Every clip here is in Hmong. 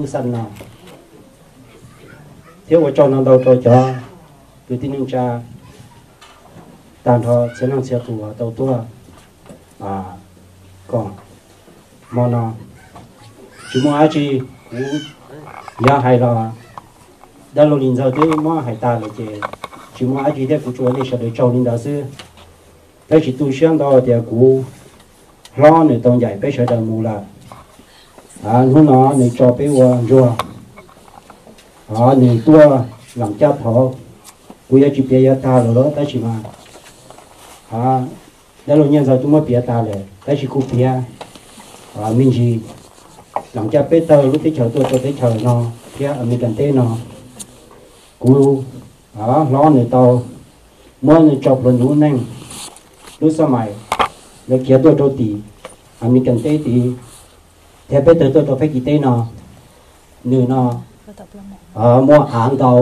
lub xaj no, thiab ua tsaug ntau ntau rau cov kwv tij neej tsa tag nrho txhia leej txhia tus uas tau tuaj koom hmo no. Tsis muaj dab tsi, kuv yog hais los dab laug Lis Ntxawg twb muab hais tas lawm ces tsis muaj dab tsi thiab, kuv tsuas ua nej sawv daws tsaug li ntawd xwb. Tab sis tu siab ntau tias kuv hlob nws tau ncaim peb sawv daws mus lawm. Hnub no nws tso peb ua ntsuag, nws tuaj lees caj thaud, kuv yuav tsis piav yuav tag lawm los tab sis mas dab laug Nyiaj Ntxawg twb muab piav tas lawm tab sis kuv piav me ntsis. Lees caj peb tawg lub teb chaws tuaj rau teb chaws no thiab Amelikas teb no, kuv hlob nws tau muab nws tso plhuav nws lub neej, lub xab mais, lawv khiav tuaj rau tim Amelikas teb tid, thiab peb tawg tuaj rau Fab Kis teb no. Nws no muaj av ntau,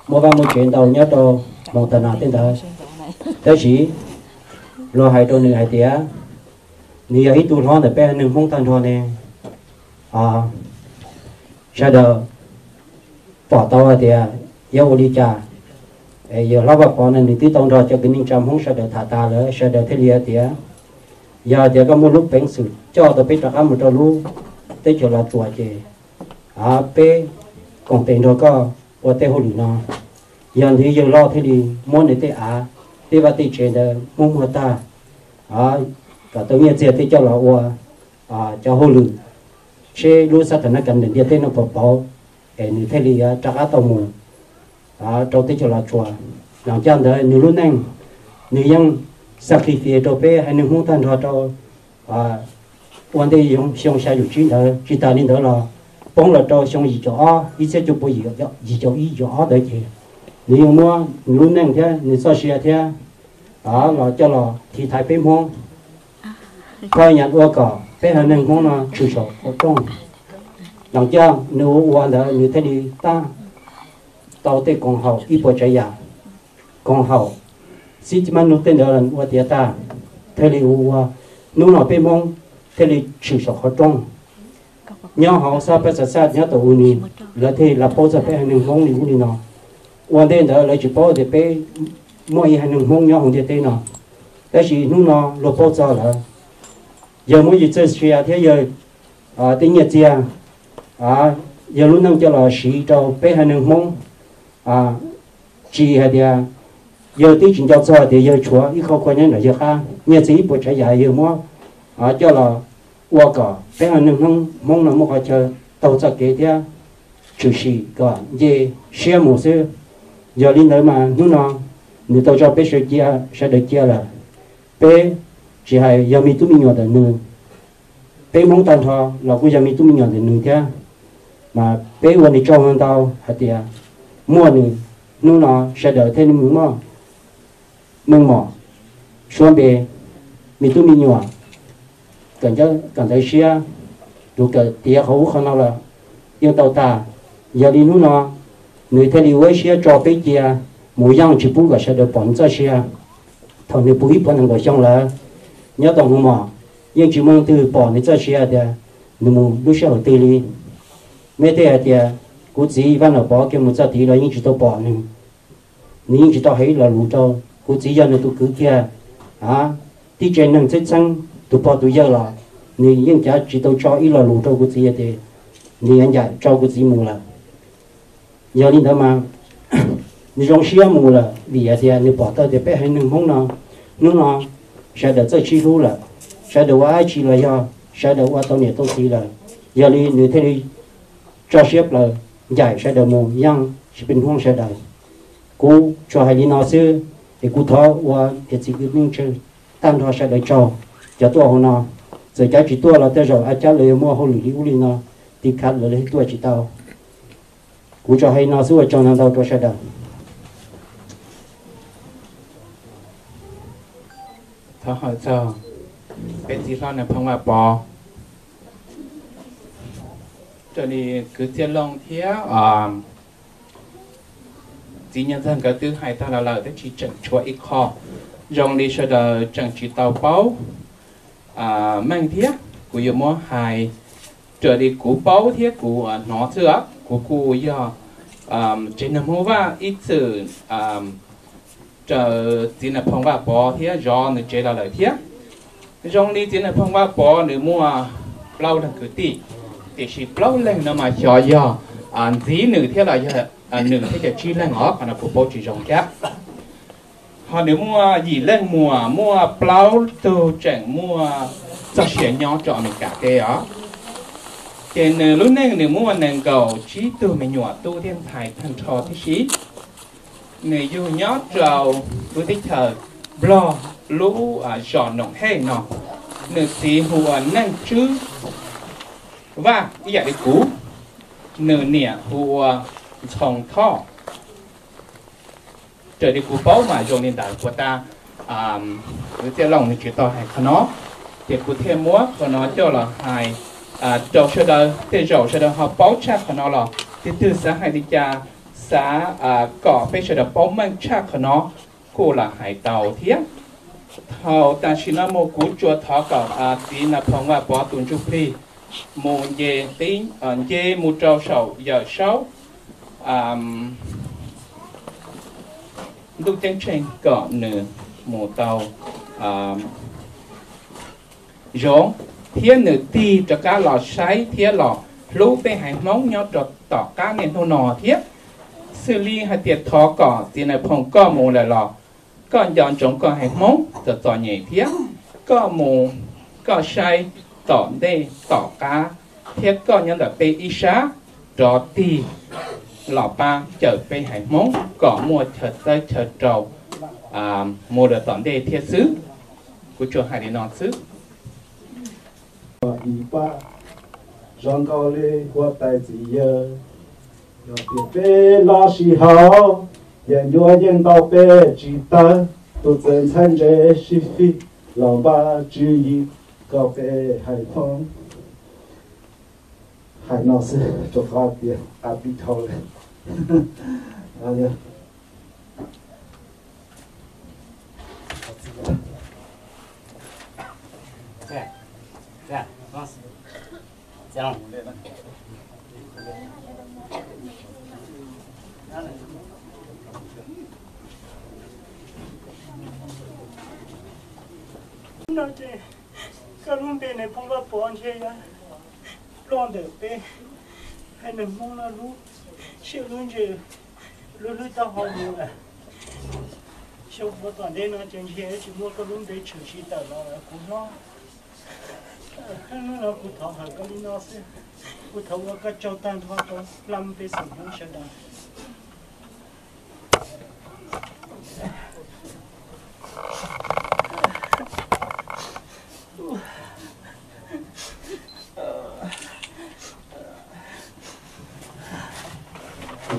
muaj vaj muaj tsev ntau nyob rau Moos Tas Nas tej ntawd. Tab sis luag hais rau nws hais tias nws yog ib tug hlob ntawm peb haiv neeg Hmoob tag nrho ne. Sawv daws pom tau hais tias yuav ua li cas, yawg hlob Vaj Pov no nws twb tau nrog cov kwv neej tsa Hmoob sawv daws tham tas lawm, sawv daws thiaj li hais tias yog tias koj muaj lub peev xwm coj tau peb rov qab mus rau lub teb chaws Los Tsuas ces peb koom tes nrog koj ua tej hauj lwm no. Yog ntawd yawg hlob thiaj li muab nws tej av, tej vaj tej tsev ntawd muab muag tag, kom tau nyiaj txiag thiaj coj los ua cov hauj lwm, seb lub xab thas nab kas ntawm ntiaj teb no puas pauv, es nws thiaj li rov qab tau mus rau teb chaws Los Tsuas. Lees caj ntawd nws lub neej, nws yeej sacrifice rau peb haiv neeg Hmoob tag nrho rau ua ntej xyoo xya yim tsib ntawd. Tsis tas li ntawd los poob los rau xyoo yim caum ob, ib txhiab cuaj pua yim caum ib yim caum ob ntawd ces nws yeej muab nws lub neej thiab nws txoj sia thiab los coj los tiv thaiv peb Hmoob. Koj nyam ua kom peb haiv neeg Hmoob no tshwm saum qhov rooj. Lees caj nws ua ua ntawd nws thiaj li tab tau tej koom haum ib puas tsav yam, koom haum xib tib mab nub tej ntawd ua tiav tag, thiaj li ua ua hnub no peb Hmoob thiaj li tshwm saum qhov rooj. Nyob hauv xab pab xav xaj nyob tau u ni, lawv thiaj li paub txog peb haiv neeg Hmoob li ub li no. Ua ntej ntawd lawv tsis paub tias peb muaj ib haiv neeg Hmoob nyob hauv ntiaj teb no, tab sis hnub no luag paub txog lawm. Yawg muab yawg txoj sia thiab yawg tej nyiaj txiag, yawg lub neej coj los siv rau peb haiv neeg Hmoob. Tsis hais tias yawg twb tsis nco txog tias yawg tshuav ib qho kua nyob ntawm yawg qab, nyiaj txiag ib puas tsav yam yawg muab coj los ua kom peb haiv neeg Hmoob no muaj qhov chaw taug txoj kev thiab tshwm sim kom nce siab mus xwb. Yog li ntawd mas hnub no nws tau tso peb sawv daws cia lawm. Peb tsis hais yog me tub me nyuam ntawm nws, peb Hmoob tag nrho los kuj yog me tub me nyuam ntawm nws thiab. Mas peb ua nws tsaug ntau hais tias muaj nws, hnub no sawv daws thiaj li mus muaj meej mom suab npe, me tub me nyuam kawm ntawv siab, tus kawm tiav qhov ub qhov no los yeej tau tag. Yog li hnub no nws thiaj li ua ib siab tso peb cia mus yeej tsis pub kom sawv daws pom nws txoj sia. Thaum nws puv ib puas nees nkaum xyoo lawm, nyob tau hmo mom yeej tsis muaj leej twg pom nws txoj sia tias nws mus lub sij hawm twg li. Mej tej hais tias kuv txiv Vaj Nom Pov kiag mus txog tid los yeej tsis tau pom nws, nws yeej tsis tau hais ib lo lus rau. Kuv txiv yog nws tus kwv kiag, tib tsev neeg txheeb txheeb tus pog tus yawg los nws yeej cav tsis tau tso ib lo lus rau kuv txiv tias nws yuav ncaim tso kuv txiv mus lawm. Yog li ntawd mas nws zoo siab mus lawm vim hais tias nws pom tau tias peb haiv neeg Hmoob no hnub no sawv daws txawj sib hlub lawm, sawv daws ua dab tsi los yog sawv daws ua tau niam tau txiv lawm. Yog li nws thiaj li tso siab plaws ncaim sawv daws mus yeej sib pib Hmoob sawv daws. Kuv tsuas hais li no xwb, es kuv thov ua niam txiv kwv tij neej tsa tag nrho sawv daws tsaug cov tuaj hauv no. Txawm cov tsis tuaj los tej zaum a cab lawv yuav muaj hauj lwm li ub li no, tiv khav lawv li tuaj tsis tau. Kuv tsuas hais li no xwb, ua tsaug ntau ntau rau sawv daws. Thov hawm txog peb txiv hlob Nais Phoo Vaj Pov, raws li kwv Txhiaj Looj thiab txiv Nyiaj Ntxawg nkawd twb hais tag los lawm, tab sis tseem tshuav ib qho zoo li sawv daws tseem tsis tau paub meej thiab, kuv yuav muab hais Raws li kuv paub thiab kuv hnov xwb, kuv kuj yog tsev neeg Hmoob Vaj ib txwm raws txiv Nais Phoo Vaj Pov thiab zov nws tsev los lawm thiab. Zoo li txiv Nais Phoo Vaj Pov nws muaj plaub leeg kwv tij, tiam sis plaub leeg no mas xyov yog ntxiv nws thiab los yog nws thiab cov tsib leeg os, qhov no kuv paub tsis zoo thiab. Ho nws muaj yim leej muam, muaj plaub tug tseem muaj txoj sia nyob rau Amelikas teb os. Ces nws lub neej nws muaj nees nkaum tsib tug me nyuam tub thiab ntxhais tag nrho tib si. Nws yug nyob rau lub teb chaws Nplog lub zos Noom Hej no. Nws txiv hu ua Neej Tswb Vaj ib yam li kuv, nws niam hu ua Ntxhoo Thoj. Raws li kuv paub mas zoo li ntawd, puas tas kwv Txiaj Looj nws tsis tau hais qhov no, ces kuv thiaj muab qhov no coj los hais rau sawv daws. Tej zaum sawv daws ho paub tshaj qhov no los tus twg xav hais li cas, xav kom peb sawv daws paub meej tshaj qhov no kuj los hais tau thiab. Thaum tam sim no mus kuv tsuas thov kom txiv Nais Phoo Vaj Pov tus ntsuj plig mus nce, nce mus rau saum Yawm Saub Ntuj Ceeb Tsheej kom nws mus tau zoo, thiab nws tig rov qab los saib thiab los hlub peb haiv Hmoob nyob rau tom qab niaj hnub no thiab. Xws li hais tias thov kom txiv Nais Phoo koj mus lawm los koj nco ntsoov koj haiv Hmoob txom txom nyem thiab, koj mus koj saib tom ntej tom qab, thiab koj nyob ntawm peb ib sab rov tig los pab cawm peb haiv Hmoob kom muaj chaw txawb chaw rau mus lawm tom ntej thiab xwb. Kuv tsuas hais li no xwb. Ib pab zoo nkauj li huab tais txiv yawg, yog tias peb los sib haum, yeej yuav yeej ntaus peb tsis tawg, tus txawj ntxhais ntse sib fij, los npaj tswv yim kom peb haiv Hmoob. Hais no xwb rau qhov tias a pib dhau lawm. No ces koj lub npe Nais Phoo Vaj Pov ntshe yog ploj ntawm peb haiv neeg Hmoob no lub siab lub ntsws, lub hlwb taub hau mus lawm. Xyoo puav tom ntej no ces ntshe tsis muaj koj lub npe tshwm sim tawm los kuv hlob. Hnub no kuv thov hawm koj li no xwb, kuv thov ua koj tsaug tag nrho rau hla pej xeem Hmoob sawv daws.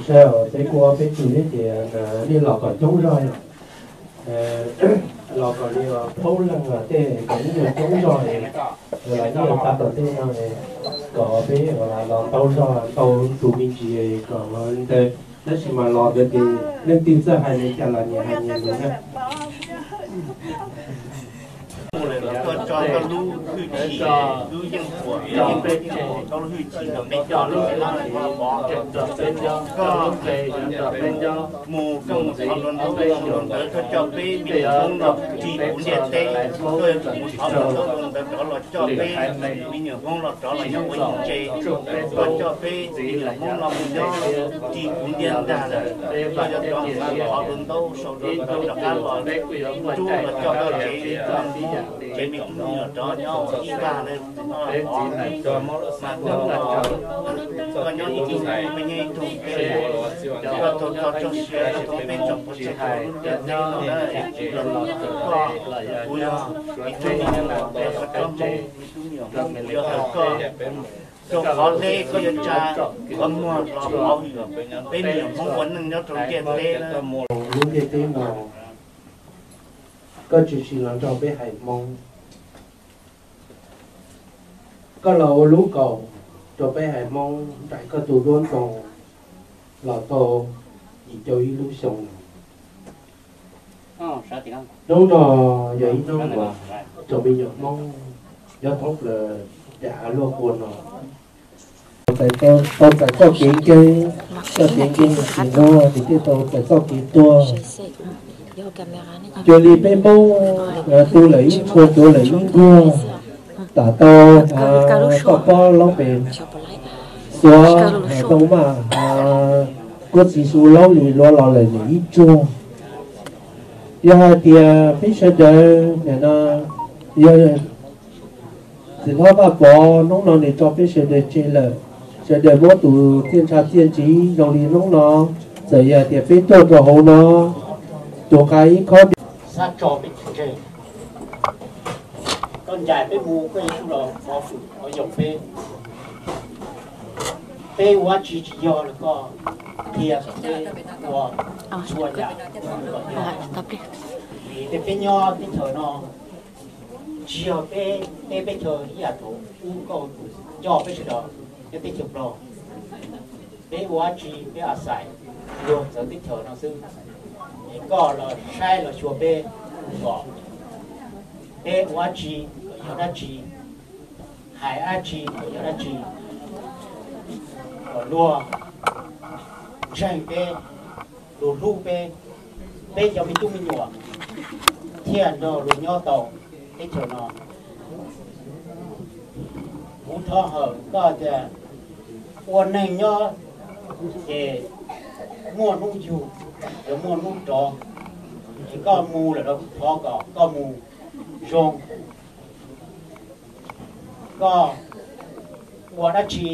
Saib, peb kuj peb tug neb tias nej los kom coob zog, los kom li plaub leeg tej kom ib nyuag coob zog, los ib nyuag tag tom tej no, kom peb los tau zog tau tus me ntsis kom ntawd. Tab sis mas los ntawd ces leej twg txawj hais li cas los nyias hais nyias lus na. Koj tso koj lub hwj chim, lub yeej huam, koj lub hwj chim kom peb coj los, koj mus koj mus thov luag ntaub luag ntawv, koj coj peb me nyuam Hmoob no ris puv ntiaj teb, koj mus thov luag ntaub luag ntawv rov los coj peb me nyuam Hmoob no rov los nyob ua ib tsev, koj coj peb me nyuam Hmoob no mus nyob ris puv ntiaj ntag lawm, koj yuav rov mus thov luag ntaub sau luag ntawv rov qab los rub los coj koj tsev, tsev me tub me nyuam rov nyob ib ntag na. Mas koj nyob ib tug me nyuam ib tug, koj tau tso tso sia, koj tau peb tso pov tseg rau lub ntiaj teb no na. Koj, kuv yog ib tug me nyuam, koj tsob Hmoob, kuv yog hawm koj. Rau qhov hleb koj yuav tsa qhov muag los pov hwm peb me nyuam Hmoob ua neej nyob rau ntiaj teb na. Lub ntiaj teb no koj tshwm sim los nrog peb haiv Hmoob, koj los ua lub kaus rau peb haiv Hmoob nraim koj tus duab ntxoo los tau yim caum ib lub xyoo no. Hnub no yog ib hnub uas cov me nyuam Hmoob nyob thoob plaws daim av luaj qhua no tau txais txoj kev nkeeg, txoj kev nkeeg tsis muaj ces thiaj tau txais txoj kev tuag. Cuag li peb Hmoob tu lawm ib txhua tuav lawm ib nkuag, tam tau koj pob laub pem xuav tau maj, kuab txiv xu laub li luav los lawm nws ib tsuag. Yog hais tias peb sawv daws nim no, yog txiv hlob Vaj Pov hnub no nws tso peb sawv daws tseg lawm, sawv daws muab tus txiaj ntsha txiaj ntsig zoo li hnub no, txawm yog tias peb tuaj rau hauv no, tus nqa ib khob xab tso peb tseg, koj ncaim peb mus, koj yuav tsum los pov hwm pov yoog peb. Peb ua dab tsi tsis yog los koj qhia kom peb ua txhua yam kom yog. Vim tias peb nyob teb chaws no tsis yog peb, peb teb chaws ib yam thaum ub koj coj peb sawv daws nyob teb chaws Nplog. Peb ua dab tsi peb a xais luag txawv teb chaws no xwb. Es koj los saib los xyuas peb kom peb ua dab tsi kom yog dab tsi, hais dab tsi kom yog dab tsi, kom luag ntseeg peb, luag hlub peb, peb cov me tub me nyuam thiaj nrog luag nyob tau teb chaws no. Kuv thov hawm koj tias ua neeg nyob ces muaj hnub yug, yuav muaj hnub rov, es koj mus lawm los thov kom koj mus zoo. Koj ua dab tsi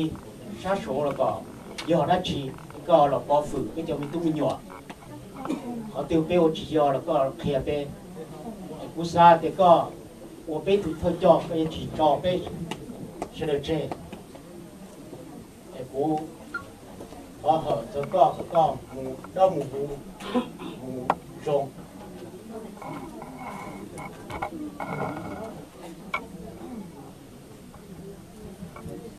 sab saud los kom yog dab tsi, koj los pov hwm peb cov me tub me nyuam. Qhov twg peb ua tsis yog los koj qhia peb. Kuv xav tias koj ua peb tus thawj coj, koj yuav tsis tso peb sawv daws tseg. Es kuv thov hawm txog koj kom koj mus dawb mus huv, mus zoo.